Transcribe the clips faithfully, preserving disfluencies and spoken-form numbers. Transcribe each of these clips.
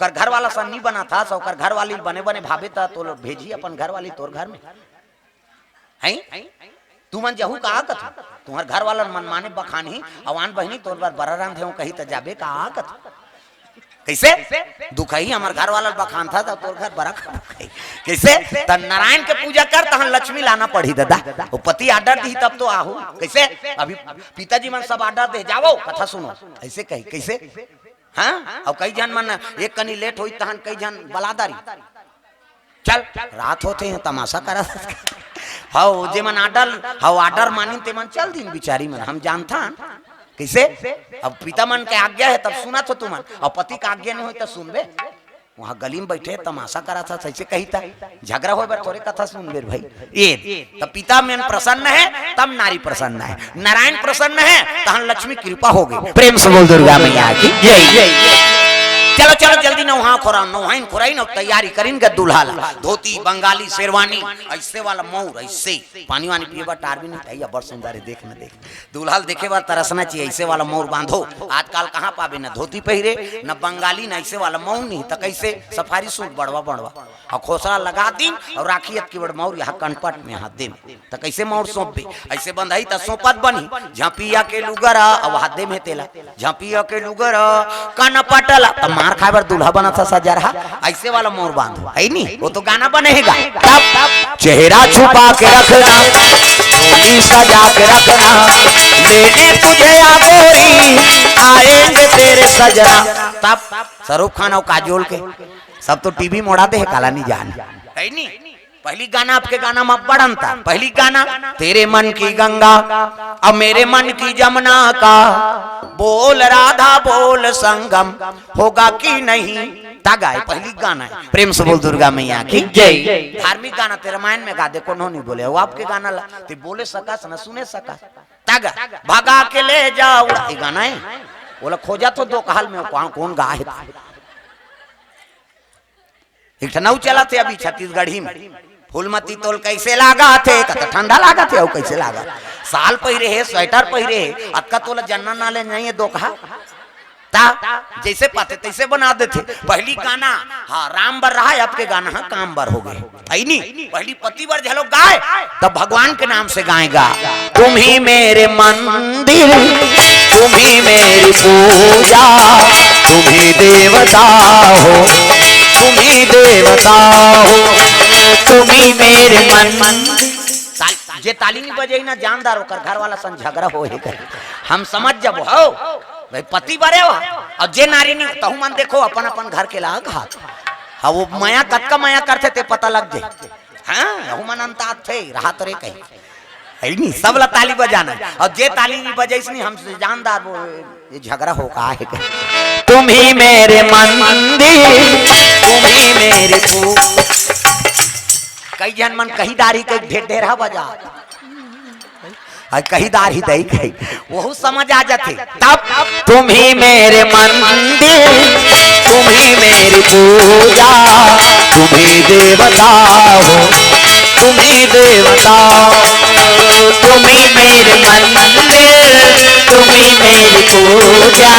ओकर घर वाला सन नी बनाथस, ओकर घर वाली बने बने भाबे त तो भेजही अपन घर वाली तोर घर में। हैं? तुमन जहू का कथू? तुम्हर घर वाला मन माने बखानही, अउ आन बहिनी तोर बर बरा रांधे हंव कही त जाबे का कथू? कइसे? दुखही हमर घर वाला बखानथस त तोर घर बरा खाबो कही। कइसे? त नारायण के पूजा कर, तहन लक्ष्मी लाना पड़ही ददा। ओ पति order दिही तब तो आहू। कइसे? अभी पिताजी मन सब order दे, "जावो, कथा सुनो।" अइसे कही। कइसे? हाँ? अउ कई झन मन एक कनी late होही तहन कई झन बला डारही। चल, रात होथे, तमाशा करत। हव, जेमन order, हव, order मानिन तेमन चल दिन बिचारी मन, हम जानथन। कइसे? अब पिता मन के आज्ञा हे तब सुनत हो तुमन, अउ पति के आज्ञा नइ होही त सुनबे? उहाँ गली में बइठे तमाशा करत हस, अइसे कही त झगरा होय बर थोरे कथा सुनबे रे भई। ए, त पिता मन प्रसन्न हे तब नारी प्रसन्न हे, नारायण प्रसन्न हे तहन लक्ष्मी कृपा होगे। प्रेम से बोल दुर्गा मैया की जय। चलो चलो जल्दी नउहा खोरा, नउहाइन खोराइन अउ तैयारी करिन ग दूल्हा ला। धोती, बंगाली, शेरवानी, अइसे वाला मउर, अइसे पानी वानी पिए बर टार भी नहीं था, बड़ सुंदर हे, देख न देख। दूल्हा ल देखे बर तरसना चाहिए, अइसे वाला मउर बांधो। आजकल कहाँ पाबे, न धोती पहिरे, न बंगाली, न अइसे वाला मउर नहीं, त कइसे? सफारी सूट बड़वा बड़वा, अउ खोसरा लगा दिन, अउ राखी अतकी बड़ मउर यहाँ कनपट में हाथ दे में, त कइसे मउर सौंपबे? अइसे बंधही त सौंपत बनही, झपिया के लुगरा, अउ हाथ दे में तेला, झपिया के लुगरा, कनपट ला, त मार खाए बर दूल्हा बनत ह सजरहा, अइसे वाला मउर बांधो, हइ नी? ओ तो गाना बने हे गा। तब चेहरा छुपा के रखना, चोली सजा के रखना, लेने तुझे आ गोरी, आएंगे तेरे सजना। तब शाहरुख खान अउ काजोल के सब तो टीवी मोड़ा दे हे, काला नी जान। हइ नी? पहिली गाना, अब के गाना म बड़ अंतर। पहिली गाना, तेरे मन की गंगा, अब मेरे मन की जमुना का, बोल राधा बोल संगम, होगा कि नहीं? त गाए पहिली गाना हे। प्रेम से बोल दुर्गा मैया की जय। धार्मिक गाना ते रामायण में गा दे, कोनो नहीं बोले। अब के गाना ला ते बोले सकस न सुने सकस। त गा, भगा के ले जाओ, ये गाना हे। ओला खोजत हो दोकहा ल में, कौन, कौन गा हे? एक ठन अउ चलत हे अभी छत्तीसगढ़ी में, फूलमती तोल कइसे लागत हे, कत ठंडा लागत हे, अउ कइसे लागत? साल पहिरे हे, स्वेटर पहिरे हे, अतका तोला जनना नॉलेज नहीं हे दोकहा। त जइसे पाथे तइसे बना देथे। पहिली गाना, हाँ, राम बर रहा, अब के गाना, हाँ, काम बर होगे। हइ नी? पहिली पति बर घलो गाए, तब भगवान के नाम से गाए गा। तुम ही मेरे मंदिर, तुम ही मेरी पूजा, तुम ही देवता हो, तुम ही देवता हो, तुम ही मेरे मंदिर। ताल-, जे ताली नहीं बजाही ना, जानदार ओकर घर वाला सन झगरा होही कहे। हम समझ जाबो, हव, भई पति बरे हो, अउ जे नारी नहीं, तहू मन देखो अपन अपन घर के लाग हाथ। हाँ, ओ मया कतका मया करथे ते पता लग जाही। हाँ, अहू मन अंतात थे, राहत रे कही। हइ नी, सब ला ताली बजाना। अउ जे ताली नहीं बजाइस नहीं, हमसे जानदार वो, ये झगरा हो का हे कही। तुम ही मेरे मंदिर, तुम ही मेरी पू-, कई झन मन कही डारही कही ढेर ढेर हा बजा। अउ कही डारही दई कही, वहू समझ आ जाथे। तब तुम ही मेरे मंदिर, तुम ही मेरी पूजा, तुम ही देवता हो, तुम ही देवता हो, तुम ही मेरे मंदिर, तुम ही मेरी पूजा,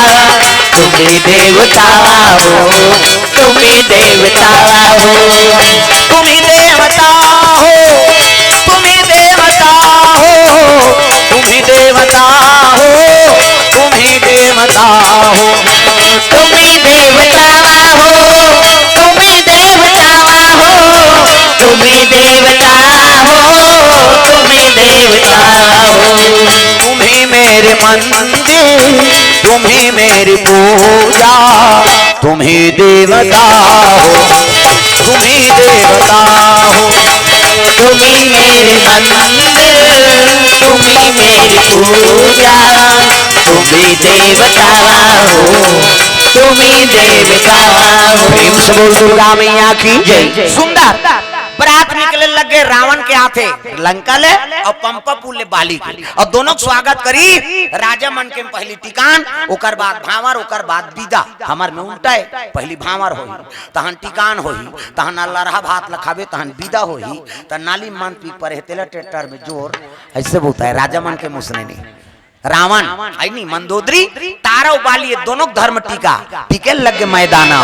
तुम ही देवता हो, तुम ही देवता हो, तुम ही देवता हो, तुम ही देवता हो, तुम ही देवता हो, तुम ही देवता हो, तुम ही देवता हो, तुम ही देवता हो, तुम ही देवता हो, तुम ही देवता हो, तुम ही मेरे मंदिर, तुम ही मेरी पूजा, तुम ही देवता हो, तुम ही देवता हो, तुम ही मेरे मंदिर, तुम ही मेरी पूजा, तुम ही देवता हो, तुम ही देवता हो। प्रेम से बोल दुर्गा मैया की जय। सुंदर। बरात निकले लगे, रावण के हाथे लंका ले अउ पंपापुर ले बाली के, अउ दोनों के स्वागत करी राजा मन के। पहिली टिकान, ओकर बाद भांवर, ओकर बाद बिदा। हमर में उल्टा हे, पहिली भांवर होही, तहन टिकान होही, तहन अल्लरहा भात ल खाबे, तहन बिदा होही। त नाली मन पी परे हे, तेला ट्रैक्टर में जोर, अइसे बोलता हे राजा मन के मुसने नहीं। रावण, अइनी मंदोदरी, तारा अउ बाली, ये दोनों के धर्म टीका, टीके लगे मैदाना।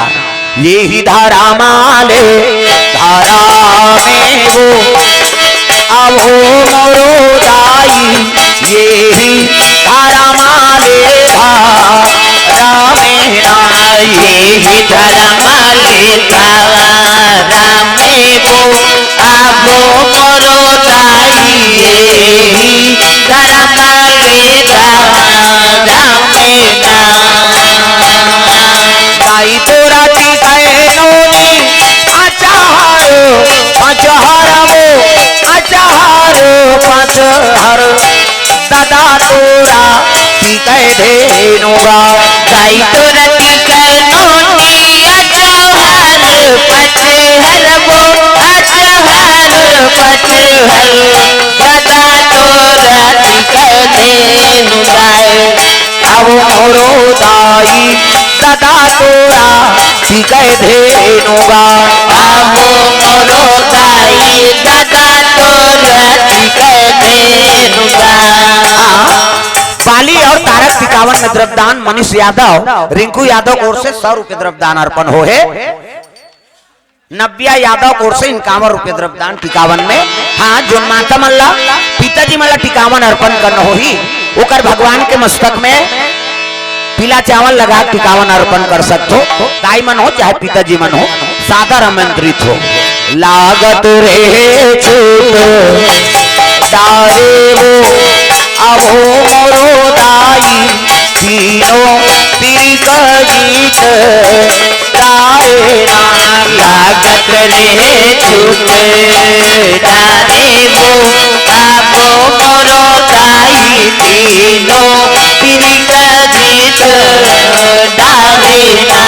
ये ही धर्म ले धर्म में वो, अब हो मोरो दाई, ये ही धर्म ले धर्म में ना, ये ही धर्म ले धर्म में वो, अब मोरो दाई, ये ही धर्म ले धर्म में ना। दाई तोरा टिकै नोनी, अचहर पचहर वो, अचहर पचहर। दादा तोरा टिकै धेनु गा। दाई तोरा टिकै नोनी, अचहर पचहर वो, अचहर पचहर। दादा तोरा टिकै धेनु गाय। अब मोरो दाई दादा तोरा टिकै धेनु गा। अब मोरो दाई दादा तोरा टिकै धेनु गा। हाँ, बाली और तारक टिकावन में द्रव्यदान। मनीष यादव, रिंकू यादव की ओर से सौ रुपये द्रव्यदान अर्पण हो हे। नव्या यादव की ओर से इक्यावन रुपये द्रव्यदान टिकावन में। हाँ, जोन माता मन ला, पिताजी मन ला टिकावन अर्पण करना होही, ओकर भगवान के मस्तक में पीला चावल लगा के टिकावन अर्पण कर सकथो। दाई मन हो चाहे पिताजी मन हो, सादर आमंत्रित हो। लागत रहे छूट डारे वो, अब हो मोरो दाई, तीनों तिरिक गीत गाए ना। लागत रहे छूट डारे वो, अब मोरो दाई, तीनों तिरिक गीत गाए ना।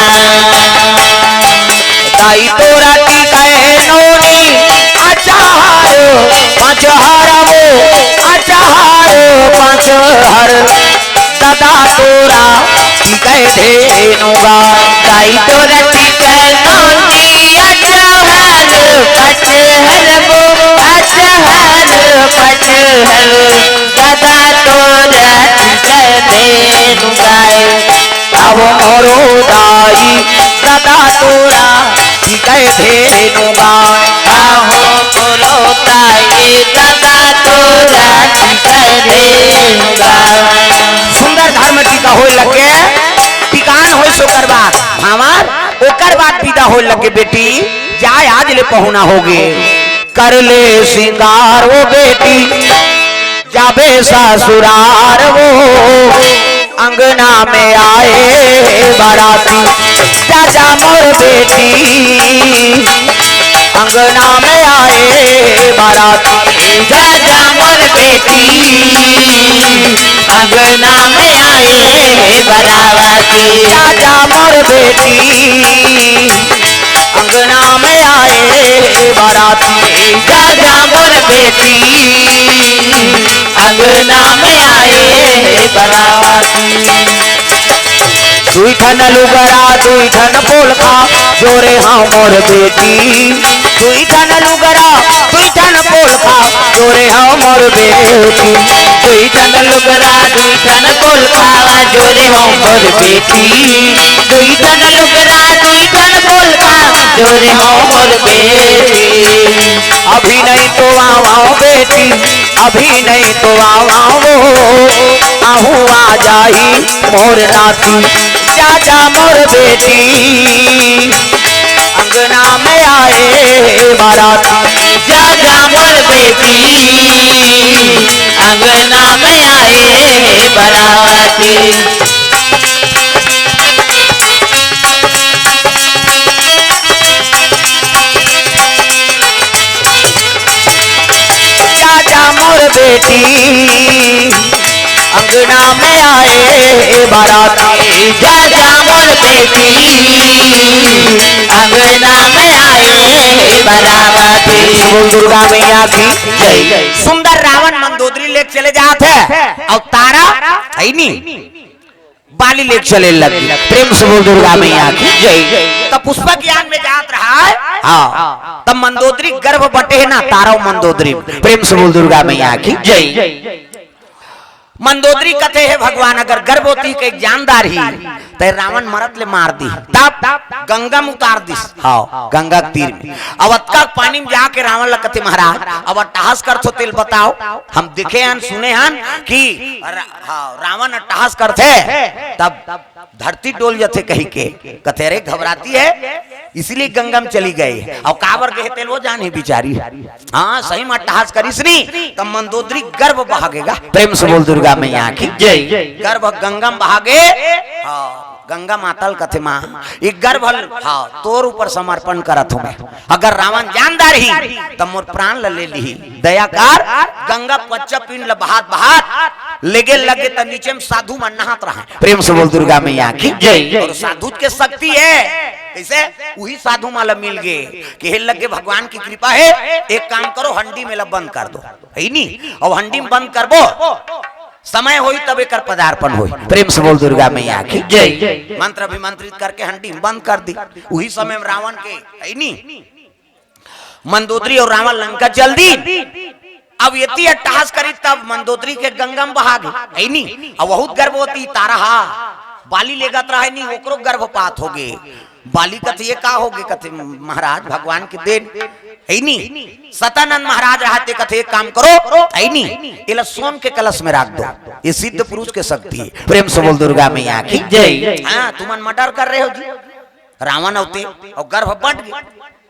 दाई तोरा टिकै नोनी, अचहर पचहर वो, अचहर पचहर। दादा तोरा टिकै धेनु गा। दाई तोरा टिकै नोनी, अचहर पचहर वो, अचहर पचहर। दादा तोरा टिकै धेनु गाय। अब मोरो दाई दादा तोरा टिकै धेनु गा। आहो मोरो दाई दादा तोरा टिकै धेनु गा। सुंदर धर्म टीका होय लगे, टिकान होय सो करवा। हमार ओकर बाद विदा होय लगे बेटी, जाय आज ले पहुना होगे। कर ले सिंगार वो बेटी, जाबे ससुरार वो, अंगना में आए बाराती। जा जा मोर बेटी, अंगना में आए बाराती। जा जा मोर बेटी, अंगना में आए बाराती। जा जा मोर बेटी, अंगना में आए बाराती। जा जा मोर बेटी, अंगना में आए बाराती। दुई ठन लुगरा, दुई ठन पोलखा, जोरे हव मोर बेटी। दुई ठन लुगरा, दुई ठन पोलखा, जोरे हव मोर बेटी। दुई ठन लुगरा, दुई ठन पोलखा, जोरे हव मोर बेटी। दुई ठन लुगरा, दुई ठन पोलखा, जोरे हव मोर बेटी। अभी नहीं तो आवा बेटी, अभी नहीं तो आवा वो, आहू आ जाही मोर नाती। जा जा मोर बेटी, अंगना में आए बाराती। जा जा मोर बेटी, अंगना में आए बाराती। जा जा मोर बेटी, अंगना में आए बाराती। जा जा मोर बेटी, अंगना में आए बाराती। बोल दुर्गा मैया की जय। सुंदर रावण मंदोदरी लेके चले जात हे, अउ तारा अइनी बाली लेके चले लगी। प्रेम से बोल दुर्गा मैया की जय। तब पुष्पक यान में जात रहा हे, हाँ, तब मंदोदरी गर्भ बटे हे ना, तारा मंदोदरी। प्रेम से बोल दुर्गा मैया की जय। मंदोदरी कथे, "हे भगवान, अगर गर्भवती के जान डारही, त रावण मरत ले मार दी।" तब गंगा में उतार दिस। हाँ, गंगा के तीर में। अब अतका पानी में जाके रावण ला कथे, "महाराज, अब अट्टहास करथो तेला बताओ, हम देखे हन, सुने हन कि र-, हाँ, रावण अट्टहास करथे, तब धरती डोल जथे," कही के। कथे, "अरे, घबराती है, इसलिए गंगा में चली गई।" अउ काबर गे हे तेला वो जानही बिचारी। हाँ, सही में अट्टहास करिस नी, त मंदोदरी गर्भ बहा गे गा। प्रेम से बोल दुर्गा मैया की जय। गर्भ गंगा में बहा गे। हाँ, गंगा माता ल कथे, "माँ, ये गर्भ ल, हाँ, तोर ऊपर समर्पण करत हूँ मैं। अगर रावण जान डारही, त मोर प्राण ल ले लिही। दया कर।" गंगा पच्चा पिंड ल बहात बहात लेगे लगे, त नीचे में साधु मन नहात रहे। प्रेम से बोल दुर्गा मैया की जय। अउ साधु के शक्ति हे, कइसे? उही साधु मन ला मिल गे, कहे लगे, "भगवान की कृपा हे, एक काम करो, हंडी में ला बंद कर दो।" हे नी? अउ हंडी में बंद करबो, समय होही तब एकर पदार्पण होही। प्रेम से बोल दुर्गा मैया की जय। मंत्र अभिमंत्रित करके हंडी में बंद कर दी। उही समय में रावण के, हे नी, मंदोदरी अउ रावण लंका चल दी। अब एती अट्टहास करी तब मंदोदरी के गंगा में बहा गे, हे नी? अब बहुत गर्भवती तारा हा, बाली लेगत रहे नी, ओकरो गर्भपात हो गे। बाली कथे, "ये का हो गे?" कथे, "महाराज, भगवान के देन," हे नी? सतानंद महाराज रहते कथे, "एक काम करो," हे नी, "एला सोन के कलश में रख दो।" ये सिद्ध पुरुष के शक्ति हे। प्रेम से बोल दुर्गा मैया की जय। हाँ, तुमन मर्डर कर रहे हो जी, रावण होते अउ गर्भ बंट गे।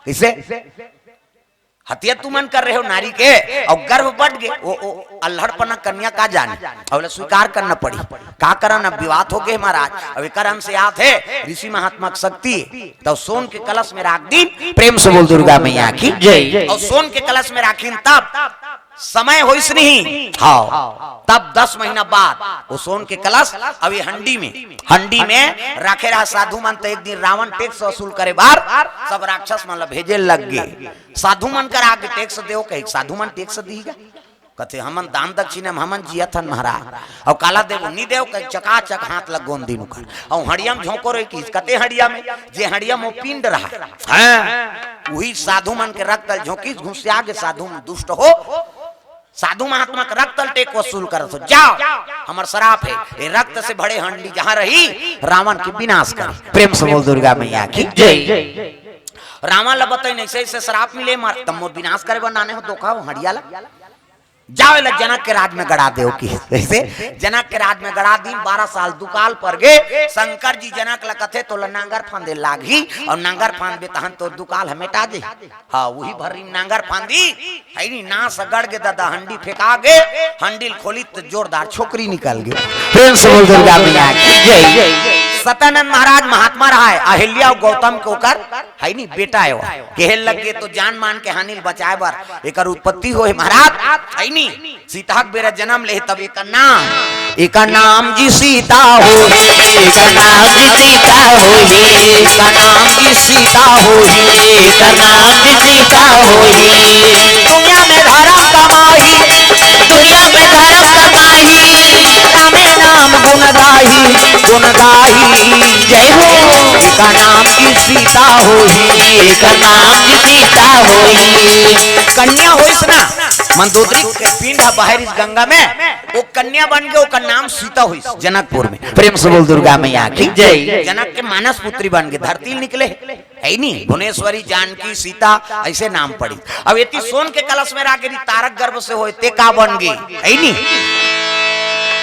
कइसे? हत्या तुमन कर रहे हो नारी के, अउ गर्भ बंट गे। ओ, ओ, अल्हड़पना कन्या का जाने, अउ एला स्वीकार करना पड़ी। का करन, अब विवाद हो गे महाराज, अब एकर अंश आत हे, ऋषि महात्मा के शक्ति, तब सोन के कलश में राख दीन। प्रेम से बोल दुर्गा मैया की जय। अउ सोन के कलश में राखिन तब समय होइस नहीं, हाँ, तब दस महीना बाद वो सोन के कलश अभी हंडी में, हंडी में रखे रहा साधु मन। त एक दिन रावण टैक्स वसूल करे बर सब राक्षस मन ला भेजे लग गे। साधु मन करा के टैक्स देव कहे, साधु मन टैक्स दीगा। कथे, "हमन दान दक्षिणा में हमन जियत हन महाराज, अउ काला देव नी देव," कहे, चकाचक हाथ ला गोंद दीन ओकर। अउ हंडिया में झोंको रही कि कते हंडिया में, जे हंडिया में वो पिंड रहा, हाँ, उही साधु मन के रक्त ल झोंकिस, घुसिया गे साधु मन दुष्ट हो, साधु महात्मा के रक्त ल टैक्स वसूल करत हो, जाओ, हमर श्राप हे, ये रक्त से भरे हंडी जहाँ रही, रावण के विनाश करे। प्रेम से बोल दुर्गा मैया की जय। रावण ला बताइन, "ऐसे ऐसे श्राप मिले, मर, तब मोर विनाश करे बर लाने हो धोखा हो हंडिया ला, जाओ एला जनक के राज में गड़ा देव।" कि ऐसे जनक के राज में गड़ा दीन। बारह साल दुकाल पर गे। शंकर जी जनक ला कथे, "तोला नांगर फांदे लागही, अउ नांगर फांदबे तहन तोर दुकाल ह मेटा दे।" हाँ, उही भर्री नांगर फांदी, हे नी, नास गड़ गे ददा, हंडी फेंका गे, हंडी ल खोली त जोरदार छोकरी निकल गे। प्रेम से बोल दुर्गा मैया की जय। सतानंद महाराज महात्मा रहा हे, अहिल्या अउ गौतम के ओकर, हे नी, बेटा हे वो। कहे लग गे, तो जान मान के हानि ल बचाए बर एकर उत्पत्ति होहे महाराज, हे नी। सीता के बेरा जन्म ले तब एकर नाम, एकर नाम जी सीता होही, एकर नाम जी सीता होही, एकर नाम जी सीता होही, एकर नाम जी सीता होही। दुनिया में धर्म कमाही, दुनिया में धर्म कमाही, नामे नाम गुण गाही, गुण गाही। जय हो। एकर नाम जी सीता होही, एकर नाम जी सीता होही। कन्या होइस ना, मंदोदरी के पिंड ह बहारिस गंगा में, वो कन्या बन के ओकर नाम सीता होइस जनकपुर में। प्रेम से बोल दुर्गा मैया की जय। जनक के मानस पुत्री बन के धरती निकले, हे नी, भुवनेश्वरी जानकी सीता ऐसे नाम पड़ी। अब एती सोन के कलश में राखे रही, तारक गर्भ से होए, ते का बन गे, हे नी,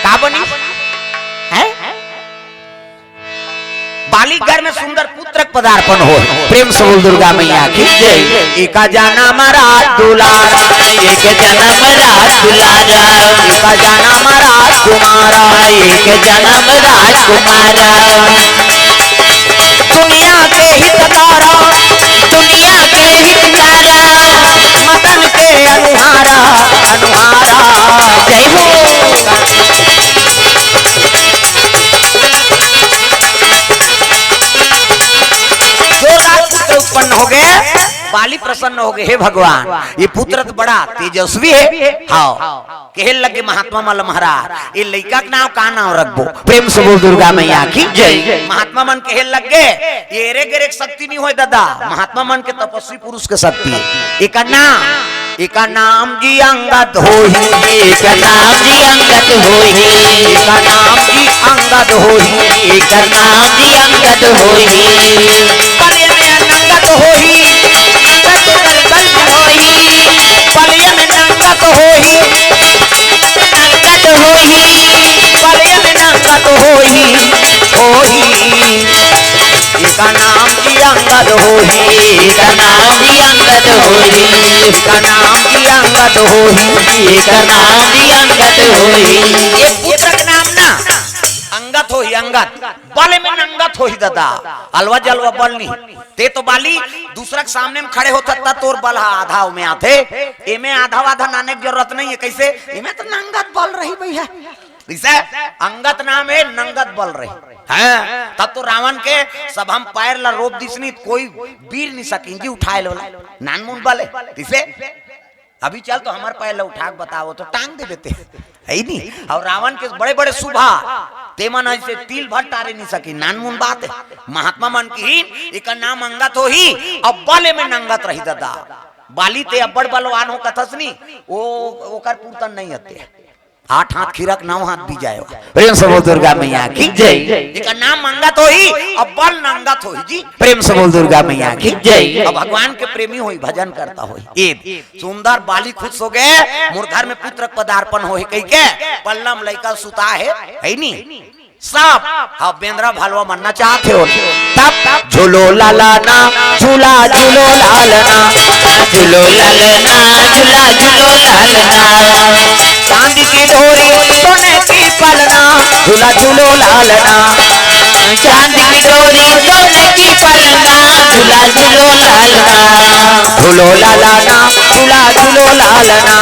का बनी है? बाली घर में सुंदर पुत्र के पदार्पण हो। प्रेम से बोल दुर्गा मैया की जय। एका जनम राज दुलारा, एक जनम राज दुलारा, एका जनम राजकुमारा, एक जनम राजकुमारा। दुनिया के हितकारा, दुनिया के हितकारा, मदन के अनुहारा, अनुहारा। जय हो। जोरदार पुत्र उत्पन्न हो गए, बाली प्रसन्न हो गए, "हे भगवान, ये पुत्र तो बड़ा तेजस्वी है।" हाँ, कहे लगे महात्मा मन ल, "महाराज, ये लइका के नाम का नाम रखबो?" प्रेम से बोल दुर्गा मैया की जय। महात्मा मन कहे लगे, "ये एरे गेरे के शक्ति नहीं होय दादा, महात्मा मन के तपस्वी पुरुष के शक्ति है। एकर नाम एकर नाम जी अंगद होही। एकर नाम जी अंगद होही। एकर नाम जी अंगद होही। एकर नाम जी अंगद होही। बलिया में नंगत होही। नंगत बल बल होही। बलिया में नंगत होही। नंगत होही। बलिया में नंगत होही। होही। एकर नाम जी अंगद होही। एकर नाम जी अंगद होही। एकर नाम जी अंगद होही। एकर नाम जी अंगद होही। ये पुत्र के नाम ना अंगद होही, अंगद। बल में नंगत होही दादा। अलवा जलवा बल नहीं। ते तो बाली दूसरा के सामने में खड़े होत हस, त तोर बल ह आधा ओमे आथे। एमे आधा आधा नाने के जरूरत नहीं है। कैसे? एमे तो नंगत बल रही भैया। इसे अंगत नाम है, नंगत बल रही। हाँ, तब तो रावण के सभा म पैर ला रोप दिस नहीं, कोई बीर नहीं सकिन जी उठाए ला ओला। नानमुन बल है। इसे अभी चल तो हमर पैर ला उठा के बताओ तो टांग दे देते। है ही नहीं। और रावण के बड़े बड़े सुभा, ते मन ऐसे तिल भर टारे नहीं सकिन। नानमुन बात है। महात्मा मन किहिन, एकर नाम अंगत होही, अब बल में नंगत रही दादा। बाली ते अब्बड़ बलवान हो कथस नी, ओ, ओकर पुरतन नहीं हते। आठ हाथ खीरक, नौ हाथ बिजायो। प्रेम से बोल दुर्गा मैया की जय। एकर नाम अंगत होही, अब बल नंगत होही जी। प्रेम से बोल दुर्गा मैया की जय। अब भगवान के प्रेमी होही, भजन करता होही। ए सुंदर बाली खुश हो गए, मोर घर में पुत्र पदार्पण होही कहिके पलना म लइका सुता है, है नी? सब, हाँ, बेंदरा भलवा मन नचात हे। तब झूलो लालना, झूला झूलो लालना, झूलो लालना, झूला झूलो लालना। चांदी की डोरी, सोने की पलना, झूला झूलो लालना। चांदी की डोरी, सोने की पलना, झूला झूलो लालना। झूलो लालना, झूला झूलो लालना।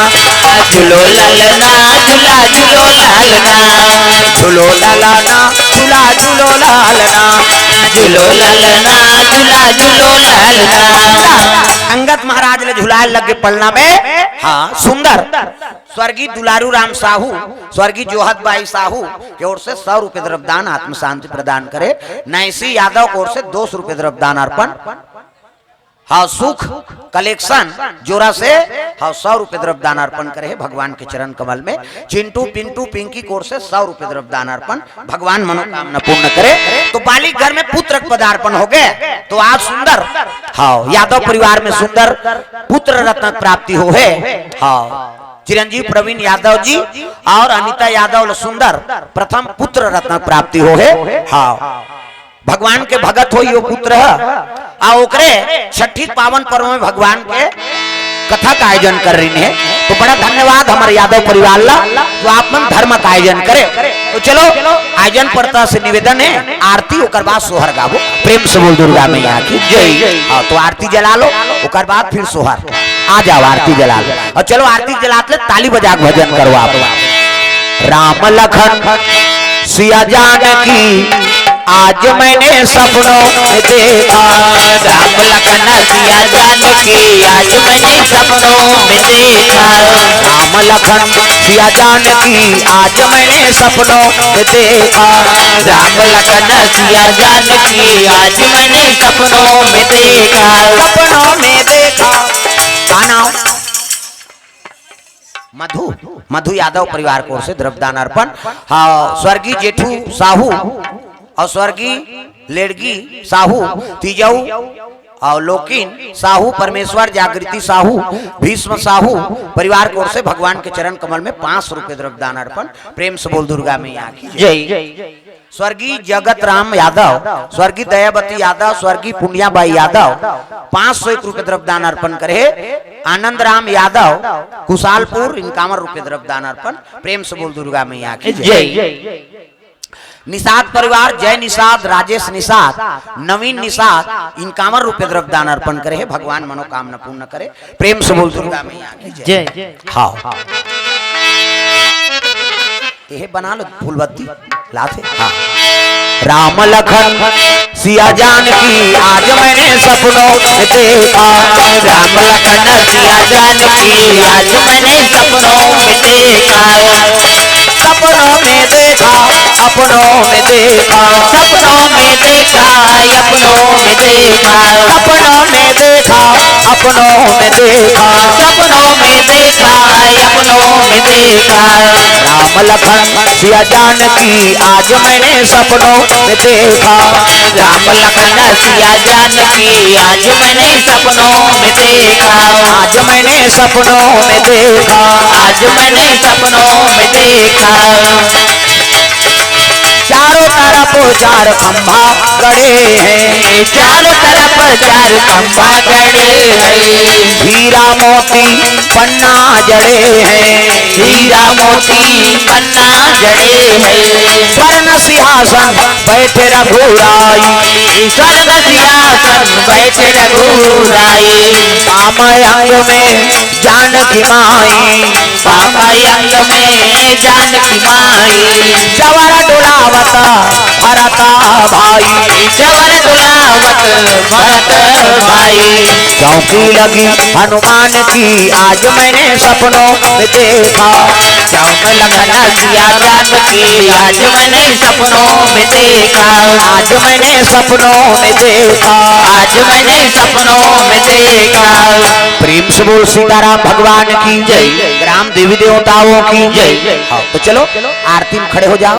झूलो लालना, झूला झूलो लालना। झूलो लालना, झूला झूलो लालना। झूलो लालना, झूला झूलो लालना। अंगद महाराज ले झुलाए लग गे पलना में। हाँ, सुंदर। स्वर्गीय दुलारू राम साहू, स्वर्गीय जोहत बाई साहू के ओर से सौ रुपए द्रव्यदान आत्म शांति प्रदान करे। नैसी यादव के ओर से दो सौ रुपए द्रव्यदान अर्पण। हाँ, सुख कलेक्शन जोरा से, हाँ, सौ रुपए द्रव्यदान अर्पण करे हे भगवान के चरण कमल में। चिंटू, पिंटू, पिंकी के ओर से सौ रुपए द्रव्यदान अर्पण। भगवान मनोकामना पूर्ण करे। तो बाली घर में पुत्र पदार्पण हो गए, तो आज सुंदर, हाँ, यादव परिवार में सुंदर पुत्र रत्न प्राप्ति हो है। हाँ, चिरंजीव प्रवीण यादव जी और अनिता यादव ल सुंदर प्रथम पुत्र रत्न प्राप्ति हो है। हाँ, भगवान के भगत हो यो पुत्र ह, आ ओकरे छठी पावन पर्व में भगवान के कथा का आयोजन कर रही है। तो बड़ा धन्यवाद हमारे यादव परिवार ला, जो आप मन धर्म का आयोजन करे। तो चलो, आयोजन परता से निवेदन है, आरती ओकर बाद सोहर गाबो। प्रेम से बोल दुर्गा मैया की जय। हाँ, तो आरती जला लो, ओकर बाद फिर सोहर। आ जाओ, आरती जला लो। और चलो, आरती जलात ले ताली बजा के भजन करो आप। राम लखन सिया जानकी आज मैंने सपनों में देखा। राम लखन सिया जानकी आज मैंने सपनों में देखा। राम लखन सिया जानकी आज मैंने सपनों में देखा। राम लखन सिया जानकी आज मैंने सपनों में देखा। सपनों में देखा। का नाम? मधु, मधु यादव परिवार की ओर से द्रव्यदान अर्पण। हाँ, स्वर्गीय जेठू साहू और स्वर्गीय लेड़गी साहू, तीजऊ और लोकिन साहू, परमेश्वर जागृति साहू, भीष्म साहू परिवार की ओर से भगवान के चरण कमल में पाँच सौ रुपए द्रव्यदान अर्पण। प्रेम से बोल दुर्गा मैया की जय। स्वर्गीय जगत राम यादव, स्वर्गीय दयावती यादव, स्वर्गीय पुनियाबाई यादव पाँच सौ एक रुपए द्रव्यदान अर्पण करे। आनंद राम यादव कुशालपुर इनकावन रुपए द्रव्यदान अर्पण। प्रेम से बोल दुर्गा मैया की जय। निषाद परिवार, जय निषाद, राजेश निषाद, नवीन निषाद इनकावन रुपए द्रव्यदान अर्पण करे हे। भगवान मनोकामना पूर्ण करे। प्रेम से बोल दुर्गा मैया की जय। हाँ, हाँ। यह बना लो फूलबत्ती, लाथे। हाँ। राम लखन सिया जानकी आज मैंने सपनों में देखा। राम लखन सिया जानकी आज मैंने सपनों में देखा। सपनों में देखा, सपनों में देखा, सपनों में देखा, सपनों में देखा, सपनों में देखा, सपनों में देखा, सपनों में सपनों में देखा। राम लखन सिया जानकी आज मैंने सपनों में देखा। राम लखन सिया जानकी आज मैंने सपनों में देखा। आज मैंने सपनों में देखा। आज मैंने सपनों में देखा। चारों तरफ चार खंभा गड़े हैं। चारों तरफ चार खंभा गड़े हैं। हीरा मोती पन्ना जड़े हैं। हीरा मोती पन्ना जड़े हैं। स्वर्ण सिंहासन बैठे रघुराई। स्वर्ण सिंहासन बैठे रघुराई। बाम अंग में जानकी माई। बाम अंग में जानकी माई। जवर डुलावत भरत भाई। जवर डुलावत भरत भाई। चौकी लगी हनुमान की आज मैंने सपनों में देखा। चौक लखन सिया जानकी आज मैंने सपनों में देखा। आज मैंने सपनों में देखा। आज मैंने सपनों में देखा। प्रेम से बोल सीताराम भगवान की जय। ग्राम देवी देवताओं की जय। हाँ, तो चलो आरती में खड़े हो जाओ।